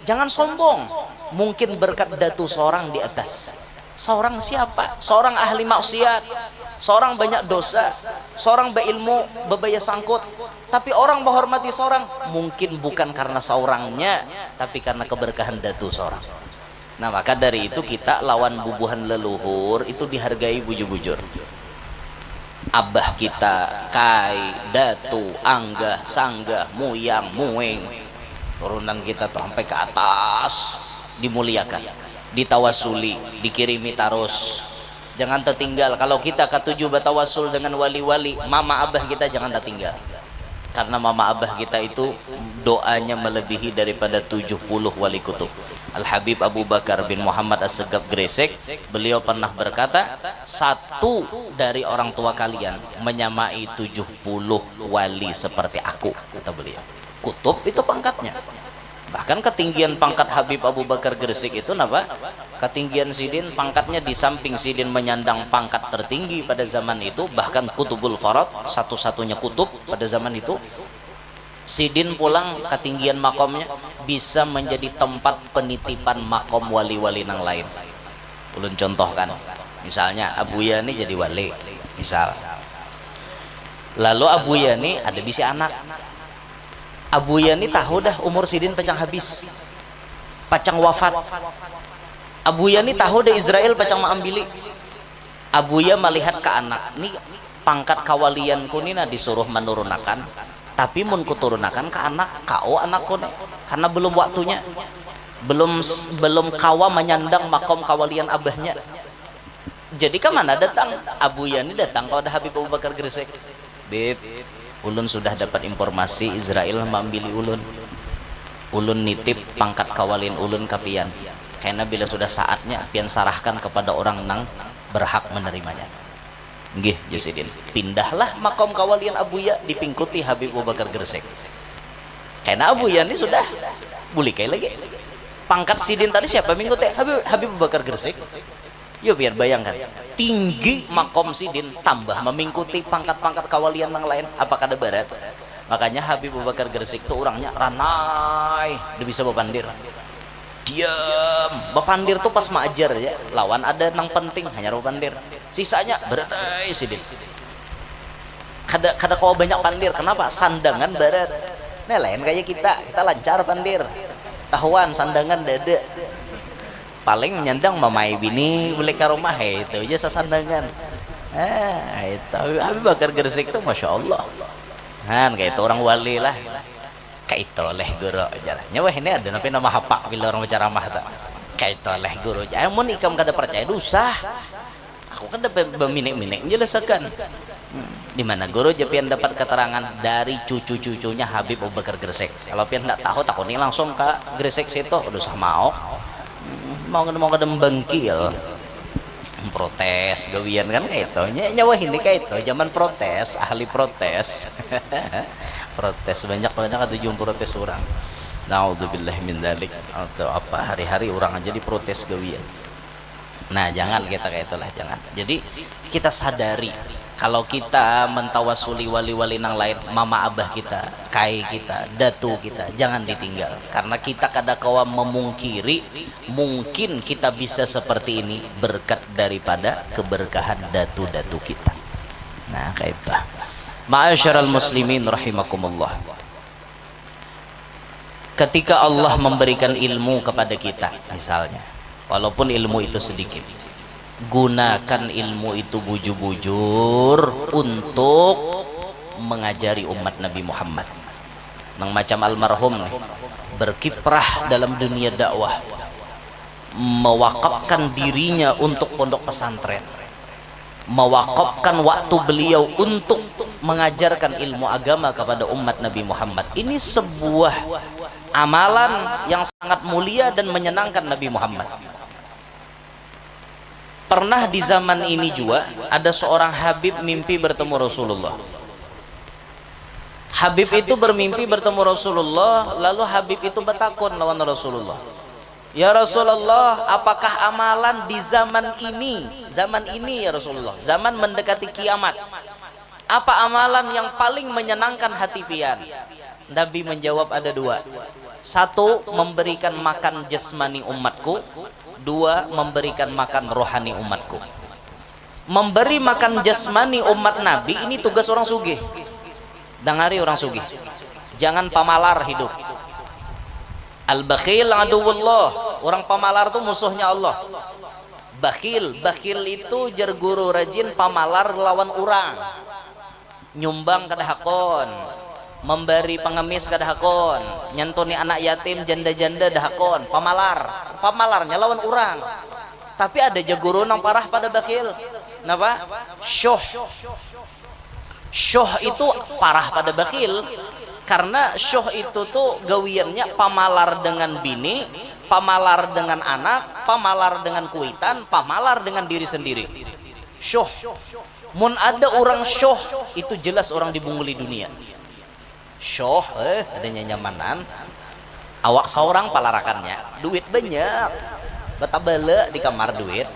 Jangan sombong. Mungkin berkat datu seorang di atas. Seorang siapa? Seorang ahli maksiat. Seorang banyak dosa. Seorang berilmu, bebaya sangkut. Tapi orang menghormati seorang, mungkin bukan karena seorangnya, tapi karena keberkahan datu seorang. Nah, maka dari itu kita lawan bubuhan leluhur itu dihargai bujur-bujur. Abah kita, kai, datu, anggah, sanggah, muyang, muing, turunan kita tuh sampai ke atas dimuliakan, ditawasuli, dikirimi tarus. Jangan tertinggal. Kalau kita katuju batawasul dengan wali-wali, mama abah kita jangan tertinggal. Karena mama abah kita itu doanya melebihi daripada tujuh puluh wali kutub. Al-Habib Abu Bakar bin Muhammad As-Segaf Gresik, beliau pernah berkata, satu dari orang tua kalian menyamai tujuh puluh wali seperti aku, kata beliau. Kutub itu pangkatnya. Bahkan ketinggian pangkat Habib Abu Bakar Gresik itu napa? Ketinggian sidin, pangkatnya di samping sidin menyandang pangkat tertinggi pada zaman itu, bahkan kutubul farad, satu-satunya kutub pada zaman itu, Sidin pulang katinggian makomnya bisa menjadi tempat penitipan makom wali-wali nang lain. Ulun contohkan, misalnya Abuya ni jadi wali, misal. Lalu Abuya ni ada bisi anak. Abuya ni tahu dah umur sidin pacang habis, pacang wafat. Abuya ni tahu dah Israel pacang maambili. Abuya malihat ka anak ni, pangkat kawalianku ni nah disuruh manurunakan, tapi mun kuturunakan ka anak, K O anakku ni, karena belum waktunya, belum belum kawa manyandang makom kawalian abahnya. Jadi ka mana datang? Abuya ni datang kawadah Habib Abu Bakar Gresik. Bib, ulun sudah dapat informasi Israel maambili ulun. Ulun nitip pangkat kawalian ulun ka pian. Kena bila sudah saatnya pian sarahkan kepada orang nang berhak menerimanya. Nggih, jar sidin. Pindahlah makom kawalian Abuya dipingkuti Habib Abu Bakar Gresik. Kena Abuya ni sudah bulik ai lagi. Pangkat sidin tadi siapa mingkuti? Habib, Habib Abu Bakar Gresik. Yo pian bayangkan, tinggi makom sidin tambah mamingkuti pangkat-pangkat kawalian nang lain, apa kada barat? Makanya Habib Abu Bakar Gresik tu urangnya ranai, kada bisa bapandir. Diam, bapandir tu pas maajar ja, lawan ada nang penting hanyar bapandir. Sisanya baranai sidin. Kada kada kawa banyak pandir, kenapa? Sandangan barat. Nah, lain kaya kita, kita lancar pandir. Tahuan sandangan dada. Paling menyandang mamai bini balik ka rumah, itu aja sasandangan. Eh, itu Habib Bakar Gresik tu masya Allah. Han, kayak itu orang wali lah. Kayak itu leh guru aja lah. Nyawa ini ada tapi nama hapak bila orang berceramah tu. Kayak itu leh guru aja. Mun ikam kada percaya dosa. Aku kada be- beminik-minik menjelasakan. Hmm. Di mana guru je pian dapat keterangan dari cucu-cucunya Habib Abu Bakar Gresik. Kalau pian ndak tahu, takuni langsung ka Gresik situ. Udah usah mau. Hmm, mau kada mau kada membengkil. Protes gawian kan kayak itu. Nya, nyawa ini kayak itu. Zaman protes, ahli protes. Protes banyak banyak ada jum protes orang. Naudzubillah min dzalik. Atau apa hari-hari orang aja diprotes gawian. Nah, jangan kita kayak itulah, jangan. Jadi kita sadari kalau kita mentawasuli wali-wali nang lain, mama abah kita, kai kita, datu kita, jangan ditinggal. Karena kita kada kawa memungkiri mungkin kita bisa seperti ini berkat daripada keberkahan datu-datu kita. Nah, kayak itu. Ma'asyiral muslimin rahimakumullah. Ketika Allah memberikan ilmu kepada kita, misalnya, walaupun ilmu itu sedikit, gunakan ilmu itu bujur-bujur untuk mengajari umat Nabi Muhammad. Nang macam almarhum nih, berkiprah dalam dunia dakwah, mewakafkan dirinya untuk pondok pesantren, mewakafkan waktu beliau untuk mengajarkan ilmu agama kepada umat Nabi Muhammad. Ini sebuah amalan yang sangat mulia dan menyenangkan Nabi Muhammad. Pernah di zaman ini juga ada seorang Habib mimpi bertemu Rasulullah. Habib itu bermimpi bertemu Rasulullah, lalu Habib itu bertakun lawan Rasulullah. Ya Rasulullah, apakah amalan di zaman ini, zaman ini ya Rasulullah, zaman mendekati kiamat, apa amalan yang paling menyenangkan hati pian? Nabi menjawab ada dua. Satu, memberikan makan jasmani umatku. Dua, memberikan makan rohani umatku. Memberi makan jasmani umat Nabi ini tugas orang sugih. Dangari orang sugih. Jangan pamalar hidup. Al-bakhil aduwullah. Orang pamalar tu musuhnya Allah. Bakhil, bakhil itu jar guru rajin pamalar lawan urang. Nyumbang kada hakon, memberi pengemis kada hakon, nyantuni anak yatim janda-janda dah hakon, pamalar. Pamalarnya lawan urang. Tapi ada ja guru nang parah pada bakhil. Napa? Syuh. Syuh itu parah pada bakhil. Karena syuh itu tuh gawiannya pamalar dengan bini, pamalar dengan anak, pamalar dengan kuitan, pamalar dengan diri sendiri. Syuh. Mun ada orang syuh, itu jelas orang dibunguli dunia. Syuh, eh, ada nyamanan. Awak seorang palarakannya, duit banyak. Batabala di kamar duit.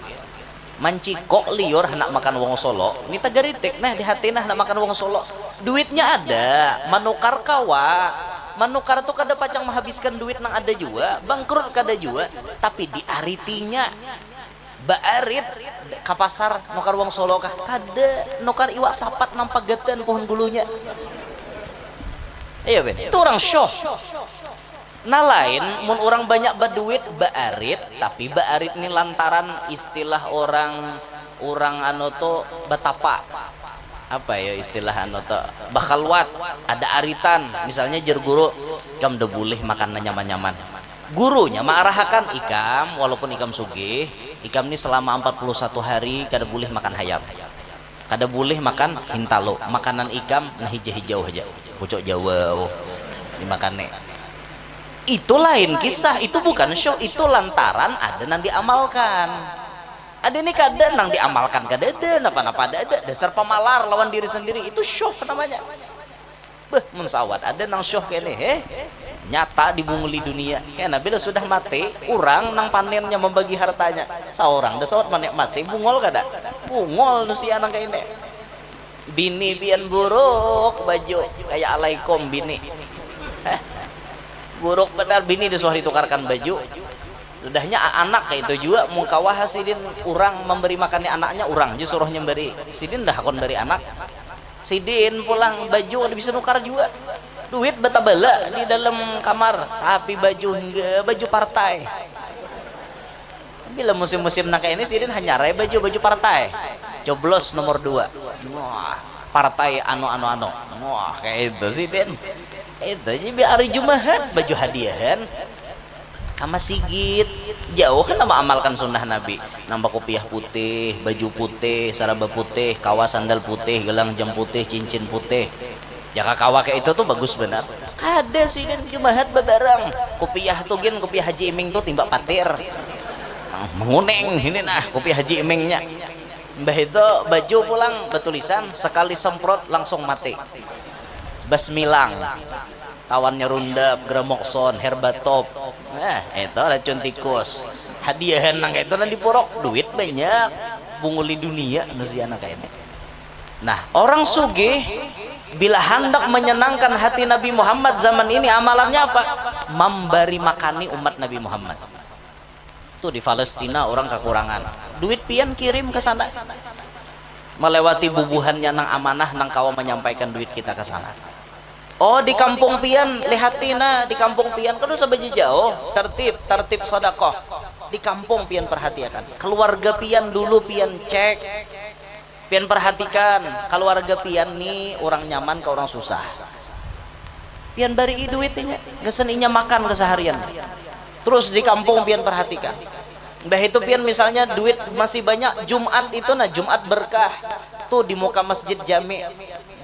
Mancikok liur hendak makan wong solo. Ini tagaritik nah di hati nah hendak makan wong solo. Duitnya ada, manukar kawa. Manukar tu kada pacang mahabiskan duit nang ada jua, bangkrut kada jua, tapi diaritinya. Baarit ka pasar, nukar wong Solo kah? Kada, nukar iwak sapat nang pagatan pohon gulunya. Iya, Ben. Itu orang syoh. Nah, lain mun orang banyak baduit, baarit, tapi baarit ni lantaran istilah orang, orang anu tu batapa. Apa ya istilah anu tu? Bakhalwat, ada aritan. Misalnya jer guru, "Ikam dah bulih makan nang nyaman-nyaman." Gurunya maarahakan, "Ikam, walaupun ikam sugih, ikam ni selama empat puluh satu hari kada bulih makan hayam. Kada bulih makan hintalo, makanan ikam nah hijau-hijau haja. Pucuk Jawa, oh, dimakan ni." Itu lain kisah, itu bukan syoh, itu lantaran ada nang diamalkan. Ada ni kada nang diamalkan, kada ada, napa-napa ada, ada. Dasar pamalar lawan diri sendiri, itu syoh namanya. Beh, mun sawat ada nang syoh kene, heh. Nyata dibunguli dunia. Kena bila sudah mati, urang nang panennya membagi hartanya. Saurang dah sawat manik mati, bungol kada? Bungol nusia nang kene. Bini pian buruk baju, kaya alaikum bini. Heh. Buruk benar bini disuruh ditukarkan baju. Sudahnya a-, anak kaya itu jua, mun kawa ha sidin urang memberi makani anaknya, urang ja suruh nyemberi. Sidin dah hakun beri anak. Sidin pulang baju kada bisa nukar jua. Duit batabala di dalam kamar, tapi baju hingga baju partai. Bila musim-musim nang kaya ini sidin hanyar ai baju, baju partai. Coblos nomor dua. Wah, partai anu, anu, anu. Wah, kaya itu sidin. Itu aja biar hari Jumahat baju hadiahan. Ka masigit. Jauh handak maamalkan sunnah Nabi. Nang bakupiah putih, baju putih, saraba putih, kawa sandal putih, gelang jam putih, cincin putih. Jaka kawa kaya itu tu bagus banar. Kada sidin Jumahat babarang. Kupiah tu gin, kupiah Haji Iming tu timbak patir. Nah, menguning ini nah kupiah Haji Imingnya. Mbah itu baju pulang batulisan, sekali semprot langsung mati. Basmilang. Tawannya rundap, gramokson, herbatop. Nah, itu racun tikus. Hadiahan nang itu nang dipurok, duit banyak. Bunguli dunia nusia nang kaya ini. Nah, orang sugih bila handak menyenangkan hati Nabi Muhammad zaman ini, amalannya apa? Memberi makani umat Nabi Muhammad. Tu di Palestina orang kakurangan. Duit pian kirim ke sana. Melewati bubuhannya nang amanah nang kawa menyampaikan duit kita ke sana. Oh, di kampung pian, lihati nah, di kampung pian kada usah bajajauh, tertib, tertib sodakoh. Di kampung pian perhatiakan. Keluarga pian dulu pian cek. Pian perhatikan, kaluarga pian ni urang nyaman ka urang susah. Pian barii duit inya, gasan inya makan kasaharian. Terus di kampung pian perhatikan. Mbah itu pian misalnya duit masih banyak, Jumat itu nah, Jumat berkah. Tuh di muka masjid jami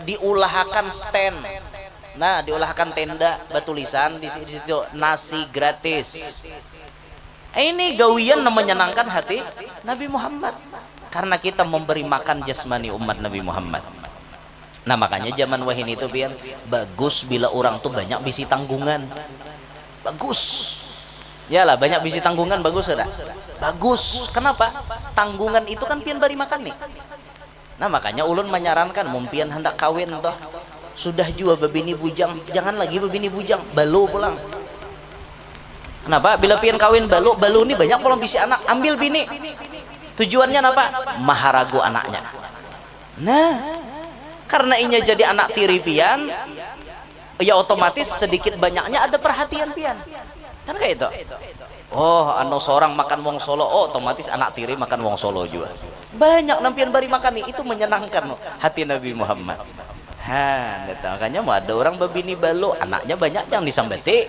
diulahakan stand. Nah, diulahakan tenda batulisan di si-, di situ nasi gratis. Ini gawian nang menyenangkan hati Nabi Muhammad. Karena kita memberi makan jasmani umat Nabi Muhammad. Nah, makanya zaman wahini itu pian bagus bila orang tu banyak bisi tanggungan. Bagus. Ya lah, banyak bisi tanggungan bagus kada? Bagus. Kenapa? Tanggungan itu kan pian bari makan nih. Nah, makanya ulun menyarankan mun pian hendak kawin toh, sudah jua babini bujang, jangan lagi babini bujang, balu pulang. Kenapa? Bila pian kawin balu, balu ni banyak pulang bisi anak, ambil bini. Tujuannya apa? Maharagu anaknya. Nah, karena inya jadi anak tiri pian, ya otomatis sedikit banyaknya ada perhatian pian. Kan kayak itu. Oh, anu seorang makan wong Solo, oh, otomatis anak tiri makan wong Solo juga. Banyak nang pian bari makan nih, itu menyenangkan hati Nabi Muhammad. Ha, makanya mau ada orang babini balu, anaknya banyak yang disambati.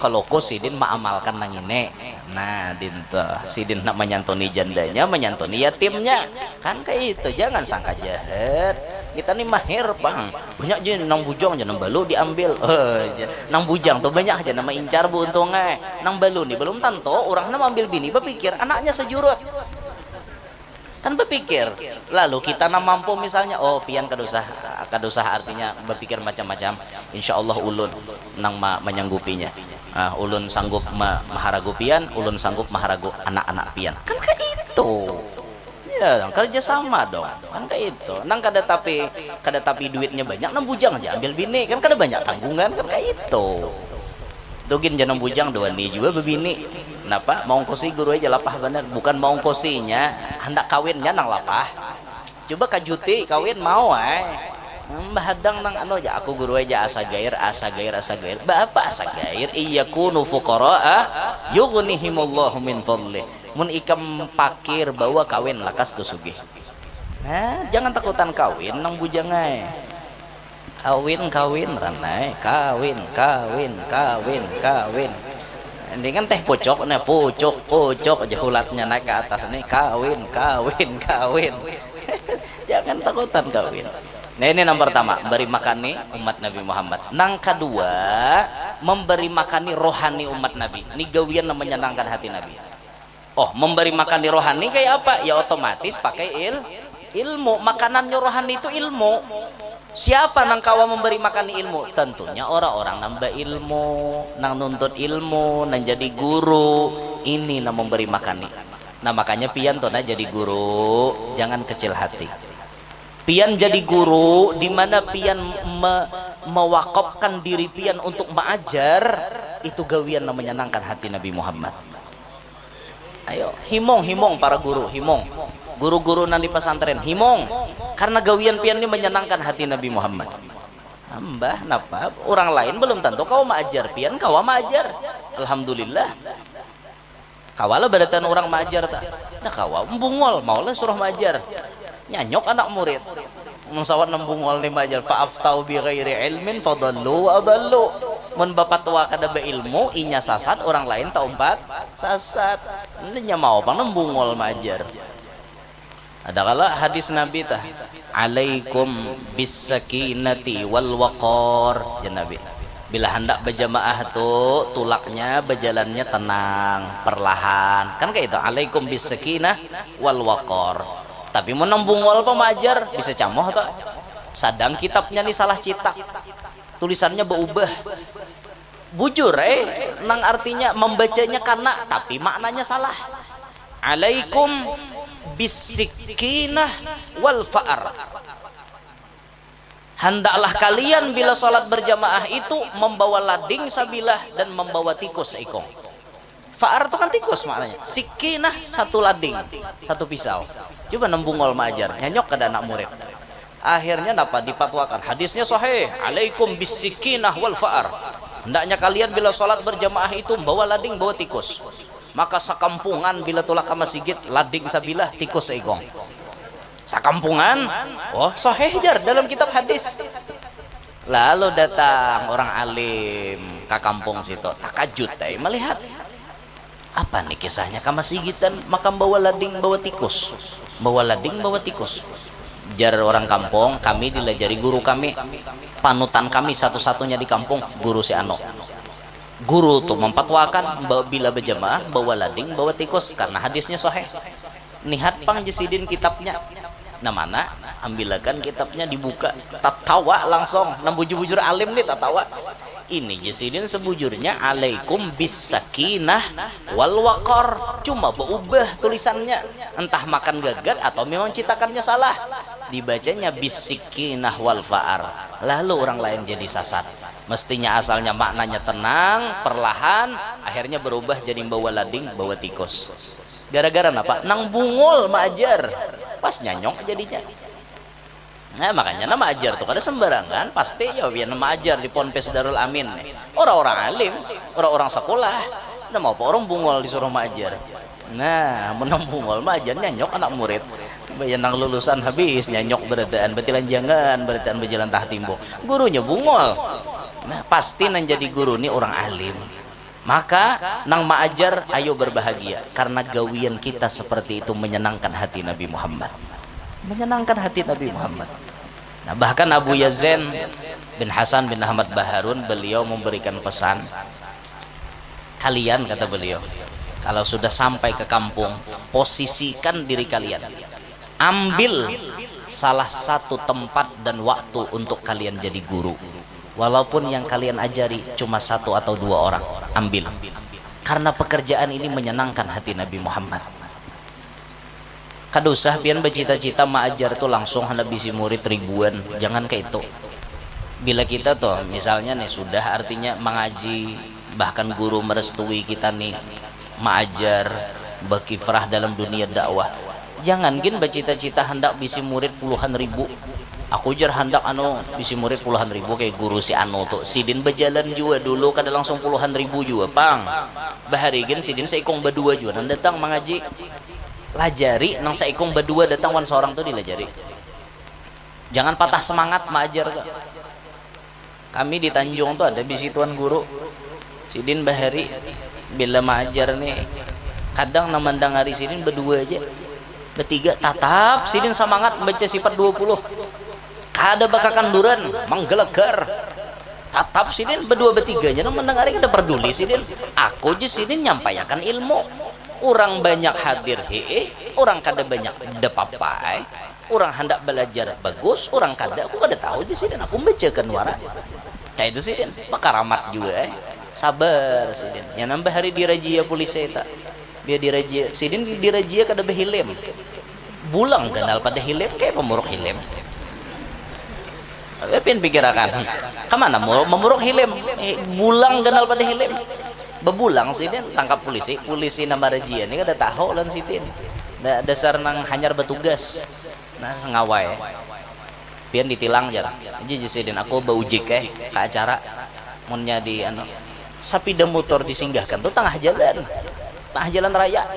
Kalau ku sidin maamalkan nang ini. Nah, dinto, sidin nak menyantuni jandanya, menyantuni yatimnya. Kan kayak itu, jangan sangka jahat. Kita nih mahir, Bang. Banyak aja nang bujang aja nang balu diambil. Oh, ja-, nang bujang tuh banyak aja nama incar bu untungnya. Nang balu nih belum tentu orang nama ambil bini berpikir anaknya sejurut. Kan berpikir. Lalu kita nang mampu misalnya, oh pian kada usah, kada usah artinya berpikir macam-macam. Insya Allah ulun nang ma-, menyanggupinya. Ah, ulun sanggup ma-, maharagu pian, ulun sanggup maharagu anak-anak pian. Kan kayak itu. Ya, kerja sama dong. Kan kayak itu. Nang kada tapi kada tapi duitnya banyak, nang bujang aja ambil bini. Kan kada banyak tanggungan, kan kayak itu. Tugin jangan bujang dua ni juga bebini. Kenapa? Maungkosi guru aja lapah bener. Bukan maungkosinya, hendak kawinnya nang lapah. Coba kajuti kawin mau ay. Bahadang nang anu aja, aku guru aja asa gair, asa gair, asa gair. Baapa asa gair? Iya kunu fuqara'a yughnihimullahu min fadlih. Mun ikam pakir bawa kawin lakas tu sugih. Nah, jangan takutan kawin nang bujang ai. Kawin, kawin, ranai, kawin, kawin, kawin, kawin. Ini kan teh pucuk nih, pucuk, pucuk, jahulatnya naik ke atas nih, kawin, kawin, kawin. Jangan takutan kawin. Nah, ini yang pertama, beri makani umat Nabi Muhammad. Nang kedua, memberi makani rohani umat Nabi. Ini gawian yang menyenangkan hati Nabi. Oh, memberi makan di rohani kayak apa? Ya otomatis pakai il ilmu. Makanannya rohani itu ilmu. Siapa nang kawa memberi makan ilmu? Tentunya orang-orang nang beilmu, nang nuntut ilmu, nang jadi guru. Ini nang memberi makan. Nah, makanya pian tuh nah jadi guru, jangan kecil hati. Pian jadi guru di mana pian me mewakafkan diri pian untuk mengajar, itu gawian nang menyenangkan hati Nabi Muhammad. Ayo, himung, himung para guru, himung. Guru-guru nang di pesantren, himung. Karena gawian pian ini menyenangkan hati Nabi Muhammad. Ambah, napa? Orang lain belum tentu kawa maajar, pian kawa maajar. Alhamdulillah. Kawa lah barataan orang maajar ta? Nah kawa, bungol, mau lah suruh maajar. Nyanyok anak murid. Mun sawat nang bungol ni maajar, fa aftau bi ghairi ilmin fadallu wa adallu. Mun bapatwa kada beilmu, inya sasat, orang lain taumpat sasat. Nya mau pang nang bungol maajar. Ada kala hadis Nabi tah, alaikum bis sakinati wal waqar, jar Nabi. Bila handak bajamaah tu tulaknya bajalannya tenang, perlahan. Kan kayak itu, alaikum bis sakinah wal waqar. Tapi mun nang bungol pamajar bisa camoh tu. Sadang kitabnya ni salah citak. Tulisannya berubah. Bujur eh, nang artinya membacanya kana tapi maknanya salah. Alaikum bisikinah wal fa'ar. Handaklah kalian bila salat berjamaah itu membawa lading sabilah dan membawa tikus seikung. Fa'ar tu kan tikus maknanya. Sikinah satu lading, satu pisau. Cuba nembungol maajar, nyanyok kada anak murid. Akhirnya napa dipatwakan? Hadisnya sahih. Alaikum bisikinah wal fa'ar. Hendaknya kalian bila salat berjamaah itu bawa lading, bawa tikus. Maka sakampungan bila tulak ka masigit, lading sabilah, tikus saikung. Sakampungan, oh sahih jar dalam kitab hadis. Lalu datang orang alim ka kampung situ, takajut ai malihat. Apa ni kisahnya ka masigitan maka bawa lading bawa tikus. Bawa lading bawa tikus. Jar orang kampung, kami dilajari guru kami. Panutan kami satu-satunya di kampung, guru si anu. Guru tu mampatwakan bila bajamaah bawa lading bawa tikus karena hadisnya sahih. Nihat pang jar sidin kitabnya. Nah mana? Ambilakan kitabnya dibuka. Tatawa langsung. Nang bujur-bujur alim ni tatawa. Ini jar sidin sebujurnya alaikum bisakinah wal waqar. Cuma beubah tulisannya. Entah makan gagat atau memang citakannya salah. Dibacanya bisikinah wal faar. Lalu orang lain jadi sasat. Mestinya asalnya maknanya tenang, perlahan, akhirnya berubah jadi bawa lading, bawa tikus. Gara-gara napa? Nang bungul maajar. Pas nyanyok jadinya. Nah, makanya nama ajar tuh kada sembarangan, pasti ya biar nama ajar di Ponpes Darul Amin nih. Orang-orang alim, orang-orang sekolah, nama apa orang bungul disuruh maajar. Nah, menang bungul maajar nyanyok anak murid. Bayar nang lulusan habis nyanyok berataan batilanjangan, berataan berjalan tah timbo. Gurunya bungul. Nah, pasti nang jadi guru ni orang alim. Maka nang maajar ayo berbahagia karena gawian kita seperti itu menyenangkan hati Nabi Muhammad. Menyenangkan hati Nabi Muhammad. Nah, bahkan Abu Yazen bin Hasan bin Ahmad Baharun beliau memberikan pesan, kalian kata beliau kalau sudah sampai ke kampung posisikan diri kalian. Ambil salah satu tempat dan waktu untuk kalian jadi guru. Walaupun yang kalian ajari cuma satu atau dua orang, ambil. Karena pekerjaan ini menyenangkan hati Nabi Muhammad. Kada usah pian bacita-cita maajar tu langsung handak bisi murid ribuan, jangan kaitu. Bila kita tuh misalnya nih sudah artinya mangaji, bahkan guru merestui kita nih maajar, bakiprah dalam dunia dakwah, jangan gin bacita-cita handak bisi murid puluhan ribu. Aku jar handak anu bisi murid puluhan ribu kayak guru si anu tuh. Sidin bajalan jua dulu kada langsung puluhan ribu jua pang. Bahari gin sidin saikung badua jua nang datang mangaji. Lajari nang saikung badua datang wan sorang tu dilajari. Jangan patah semangat maajar tu. Kami di Tanjung tu ada bisi tuan guru. Sidin bahari bila maajar ni kadang nang mandangari sidin badua aja. Batiga tatap sidin samangat membaca sifat dua puluh. Kada bakakanduran, manggelegar. Tatap sidin badua batiga aja nang mandangari kada perduli sidin. Aku ja sidin nyampaiakan ilmu. Urang banyak hadir hiih, urang kada banyak dapapa ai. Urang handak balajar bagus, urang kada, aku kada tahu ja sidin, aku membacakan wara. Kaya itu sidin, bakaramat jua ai. Sabar sidin. Nya nambah hari dirazia pulisnya itu. Dia dirazia, sidin dirazia kada bahilim. Bulang ganal pada hilim, kaya pamuruk hilim. Tapi pian pikirakan, kamana mu-, mamuruk hilim? Eh, bulang ganal pada hilim. Babulang sidin tangkap pulisi, pulisi nang marazia ni kada tahu lawan sidin. Da-, dasar nang hanyar batugas. Nah, ngawai. Pian ditilang jar. Aja ja sidin, aku baujik eh ka acara. Munnya di anu, sapida mutur disinggahkan tu tangah jalan. Tangah jalan raya.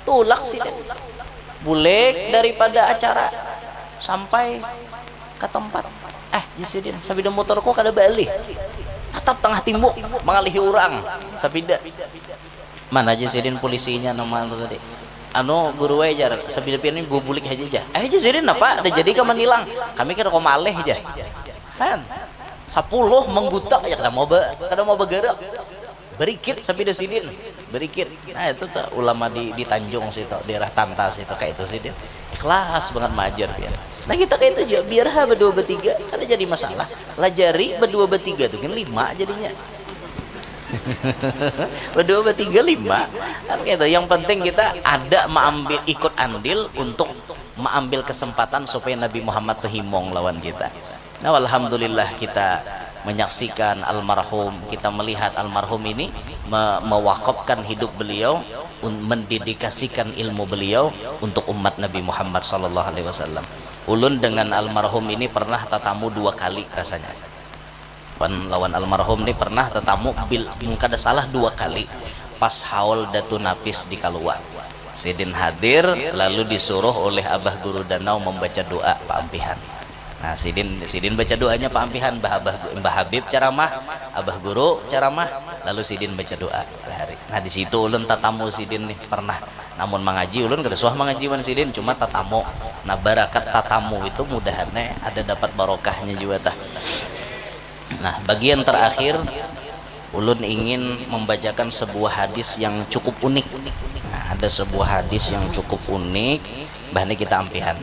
Tulak sidin. Bulik daripada acara sampai ka tempat. Eh, jar sidin, sapida muturku kada baalih. Tatap tangah timbuk mangalihi urang. Sapida. Mana jar sidin pulisinya nang maanu tadi. Anu guru ai jar, sapida pian ni bubulik haja jar. Eh jar sidin napa, ada jadi ka manilang. Kami kada kawa maalih jar. Han. Sapuluh manggutak ja kada mau ba-, kada mau bagarak. Barikit sapida sidin. Barikit. Nah itu tuh ulama di, di Tanjung situ, daerah Tanta situ kaya itu sidin. Ikhlas bangat maajar pian. Nah kita kaya itu jua, biar ha badua batiga, kada jadi masalah. Lajari badua batiga tu gin lima jadinya. Badua batiga lima. Kan kaya itu. Yang penting kita ada maambil, ikut andil untuk maambil kesempatan supaya Nabi Muhammad tu himung lawan kita. Nah, alhamdulillah kita menyaksikan almarhum, kita melihat almarhum ini me-, mewakafkan hidup beliau, un-, mendedikasikan ilmu beliau untuk umat Nabi Muhammad sallallahu alaihi wasallam. Ulun dengan almarhum ini pernah tatamu dua kali rasanya. Pan lawan almarhum ni pernah tatamu bil-, mun kada salah dua kali pas haul Datu Napis di Kalua. Sidin hadir lalu disuruh oleh Abah Guru Danau membaca doa paampihan. Nah, sidin, sidin baca doanya paampihan, Bah Abah, Bah Habib ceramah, Abah Guru ceramah, lalu sidin baca doa bahari. Nah, di situ ulun tatamu sidin nih pernah. Namun mangaji ulun kada suah mangaji wan sidin, cuma tatamu. Nah, barakat tatamu itu mudahannya ada dapat barokahnya jua tah. Nah, bagian terakhir ulun ingin membacakan sebuah hadis yang cukup unik. Nah, ada sebuah hadis yang cukup unik, bah ni kita ampihan.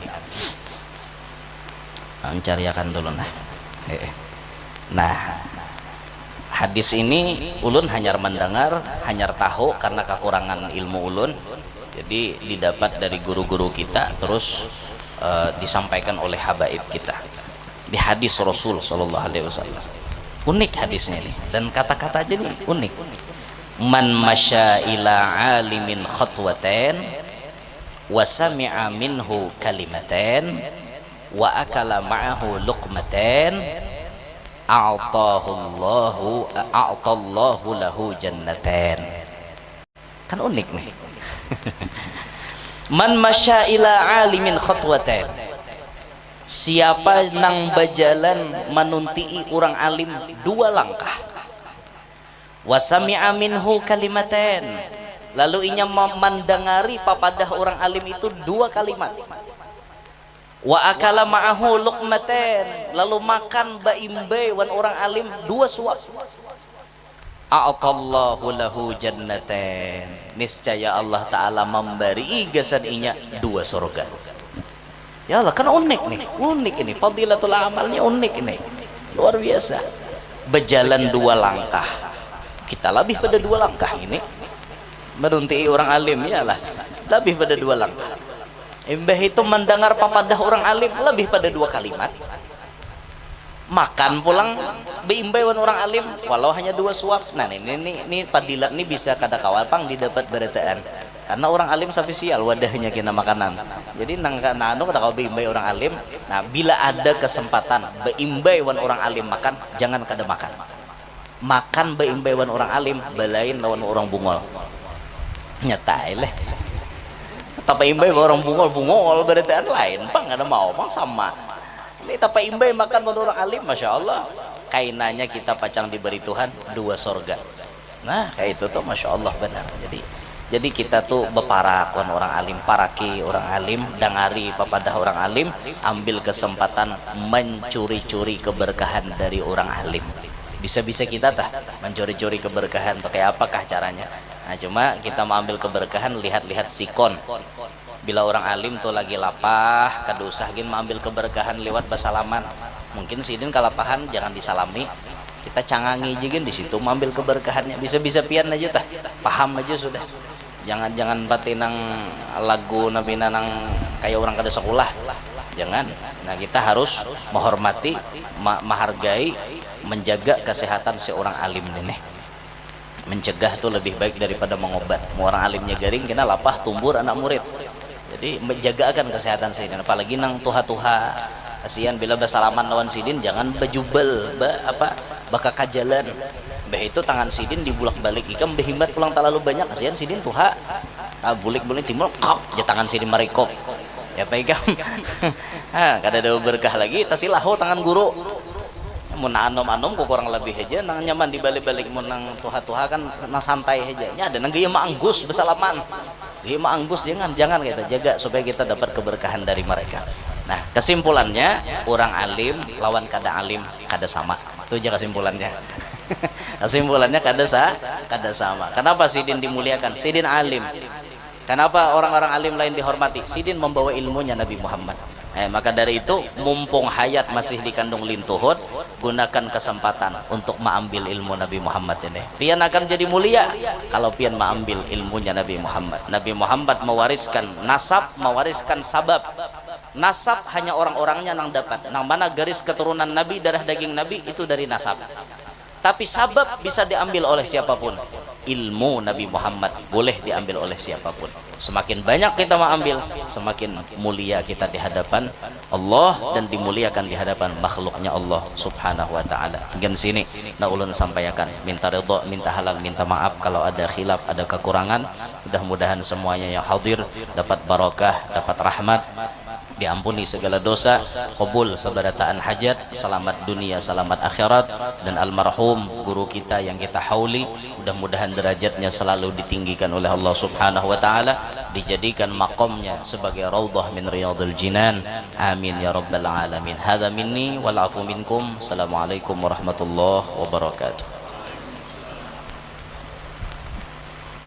Nah, mencariakan dulu nah. Eh, eh. Nah, hadis ini ulun hanyar mendengar, hanyar tahu karena kekurangan ilmu ulun. Jadi didapat dari guru-guru kita, terus eh, disampaikan oleh habaib kita. Di hadis Rasul sallallahu alaihi wasallam. Unik hadisnya ini dan kata-kata aja nih unik. Man masya ila alimin khatwatain wa sami'a minhu kalimatain wa akala ma'ahu luqmatain a'tahullahu a'tallahu lahu jannatain. Kan unik nih. Man masya ila alimin khatwatain. Siapa nang bajalan manuntii urang alim dua langkah. Wa sami'a minhu kalimatain. Lalu inya memandangari papadah urang alim itu dua kalimat. Wa akala ma'ahu luqmatain. Lalu makan baimbai wan urang alim dua suap. A'tallahu lahu jannatain. Niscaya Allah Ta'ala mambari gasan inya dua surga. Ya Allah, kan unik nih, unik ini. Fadilatul amalnya unik ini. Luar biasa. Berjalan dua langkah. Kita lebih pada dua langkah ini. Menunti orang alim, ya lah. Lebih pada dua langkah. Imbah itu mendengar papadah orang alim lebih pada dua kalimat. Makan pulang beimbai wan orang alim walau hanya dua suap. Nah, ini ini ini padilat ni bisa kada kawa pang didapat barataan. Karena orang alim spesial wadahnya kena makanan. Jadi nang ka- nang anu kada kawa beimbai orang alim. Nah, bila ada kesempatan beimbai wan orang alim makan, jangan kada makan. Makan beimbai wan orang alim balain lawan orang bungol. Nyata ai leh. Tapi imbai orang bungol-bungol barataan lain pang kada mau pang sama. Ini tapa imbai makan menurut alim, masya Allah. Kainanya kita pacang diberi Tuhan dua sorga. Nah, kayak itu tuh, masya Allah benar. Jadi, jadi kita tuh beparak wan orang alim, paraki orang alim, dangari papadah orang alim, ambil kesempatan mencuri-curi keberkahan dari orang alim. Bisa-bisa kita tah mencuri-curi keberkahan tuh, kayak apakah caranya? Nah, cuma kita mau ambil keberkahan, lihat-lihat sikon. Bila orang alim tuh lagi lapah, kada usah gin maambil keberkahan liwat basalaman. Mungkin sidin kalapahan, jangan disalami. Kita cangangi aja gin di situ maambil keberkahannya. Bisa-bisa pian aja tah, paham aja sudah. Jangan jangan pati nang lagu nabina nang kayak orang kada sekolah. Jangan. Nah, kita harus menghormati, ma- menghargai, menjaga kesehatan seorang alim ini. Mencegah tuh lebih baik daripada mengobat. Mau orang alimnya garing, kena lapah, tumbur anak murid. Jadi menjagakan kesehatan sidin. Apalagi nang tuha-tuha, kasihan bila bersalaman lawan sidin, jangan bejubel, be, apa, bakakajalan. Beh itu tangan sidin dibulak balik ikam behimat pulang terlalu banyak, kasihan sidin tuha. Ah, bulik-bulik timbul kap, ya tangan sidin marikop. Ya apa ikam? Ha, kada ada berkah lagi, tasilahu tangan guru. Mun anom-anom ku kurang lebih aja nang nyaman dibalik-balik, mun nang tuha-tuha kan nang santai aja. Nya ada nang gaya maanggus besalaman. Gaya maanggus jangan, jangan kita jaga supaya kita dapat keberkahan dari mereka. Nah, kesimpulannya orang alim lawan kada alim kada sama. Itu aja kesimpulannya. Kesimpulannya kada sa, kada sama. Kenapa sidin dimuliakan? Sidin alim. Kenapa orang-orang alim lain dihormati? Sidin membawa ilmunya Nabi Muhammad. Eh, maka dari itu, mumpung hayat masih dikandung lintuhut, gunakan kesempatan untuk mengambil ilmu Nabi Muhammad ini. Pian akan jadi mulia kalau pian mengambil ilmunya Nabi Muhammad. Nabi Muhammad mewariskan nasab, mewariskan sabab. Nasab hanya orang-orangnya nang dapat. Nang mana garis keturunan Nabi, darah daging Nabi itu dari nasab. Tapi sabab bisa diambil oleh siapapun. Ilmu Nabi Muhammad boleh diambil oleh siapapun. Semakin banyak kita mengambil, semakin mulia kita di hadapan Allah dan dimuliakan di hadapan makhluknya Allah Subhanahu wa taala. Hingga sini nah ulun sampaikan, minta ridho, minta halal, minta maaf kalau ada khilaf, ada kekurangan. Mudah-mudahan semuanya yang hadir dapat barakah, dapat rahmat, diampuni segala dosa, kabul sabarataan hajat, selamat dunia, selamat akhirat, dan almarhum guru kita yang kita hauli, mudah-mudahan derajatnya selalu ditinggikan oleh Allah Subhanahu wa taala, dijadikan makomnya sebagai raudhah min riyadil jinan. Amin ya rabbal alamin. Hadza minni wal afu minkum. Assalamualaikum warahmatullahi wabarakatuh.